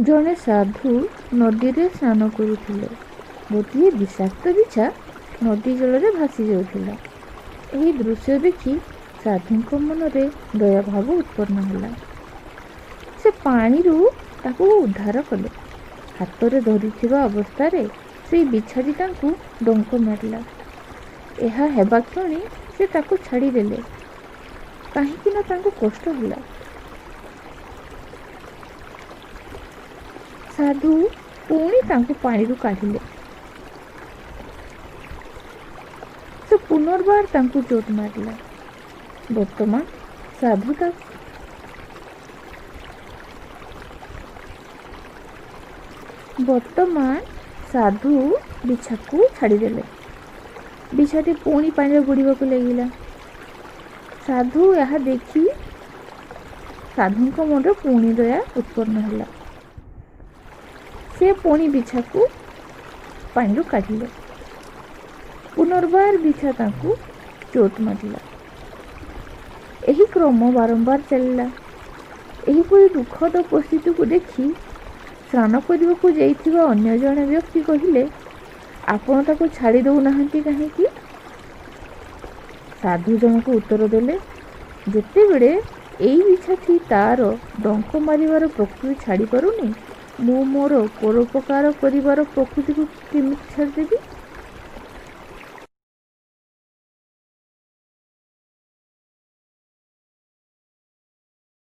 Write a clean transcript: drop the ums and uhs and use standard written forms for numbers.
ଜଣେ ସାଧୁ ନଦୀରେ ସ୍ନାନ କରୁଥିଲେ। ଗୋଟିଏ ବିଷାକ୍ତ ବିଛା ନଦୀ ଜଳରେ ଭାସି ଯାଉଥିଲା। ଏହି ଦୃଶ୍ୟ ଦେଖି ସାଧୁଙ୍କ ମନରେ ଦୟାଭାବ ଉତ୍ପନ୍ନ ହେଲା। ସେ ପାଣିରୁ ତାକୁ ଉଦ୍ଧାର କଲେ। ହାତରେ ଧରିଥିବା ଅବସ୍ଥାରେ ସେଇ ବିଛାଟି ତାଙ୍କୁ ଡଙ୍କ ମାରିଲା। ଏହା ହେବା କ୍ଷଣି ସେ ତାକୁ ଛାଡ଼ିଦେଲେ, କାହିଁକି ନା ତାଙ୍କୁ କଷ୍ଟ ହେଲା। ସାଧୁ ପୁଣି ତାଙ୍କୁ ପାଣିରୁ କାଢ଼ିଲେ। ସେ ପୁନର୍ବାର ତାଙ୍କୁ ଚୋଟ ମାରିଲା। ବର୍ତ୍ତମାନ ସାଧୁ ତା ବର୍ତ୍ତମାନ ସାଧୁ ବିଛାକୁ ଛାଡ଼ିଦେଲେ। ବିଛାଟି ପୁଣି ପାଣିରେ ବୁଡ଼ିବାକୁ ଲାଗିଲା। ସାଧୁ ଏହା ଦେଖି ସାଧୁଙ୍କ ମନରେ ପୁଣି ଦୟା ଉତ୍ପନ୍ନ ହେଲା। ସେ ପୁଣି ବିଛାକୁ ପାଣିରୁ କାଢ଼ିଲେ। ପୁନର୍ବାର ବିଛା ତାଙ୍କୁ ଚୋଟ ମାରିଲା। ଏହି କ୍ରମ ବାରମ୍ବାର ଚାଲିଲା। ଏହିପରି ଦୁଃଖଦ ପରିସ୍ଥିତିକୁ ଦେଖି ସ୍ନାନ କରିବାକୁ ଯାଇଥିବା ଅନ୍ୟ ଜଣେ ବ୍ୟକ୍ତି କହିଲେ, ଆପଣ ତାକୁ ଛାଡ଼ି ଦେଉନାହାନ୍ତି କାହିଁକି? ସାଧୁ ଜଣକ ଉତ୍ତର ଦେଲେ, ଯେତେବେଳେ ଏଇ ବିଛାଟି ତାର ଡଙ୍କ ମାରିବାର ପ୍ରକୃତି ଛାଡ଼ିପାରୁନି, ମୁଁ ମୋର ପରୋପକାର କରିବାର ପ୍ରକୃତିକୁ କେମିତି ଛାଡ଼ିଦେବି?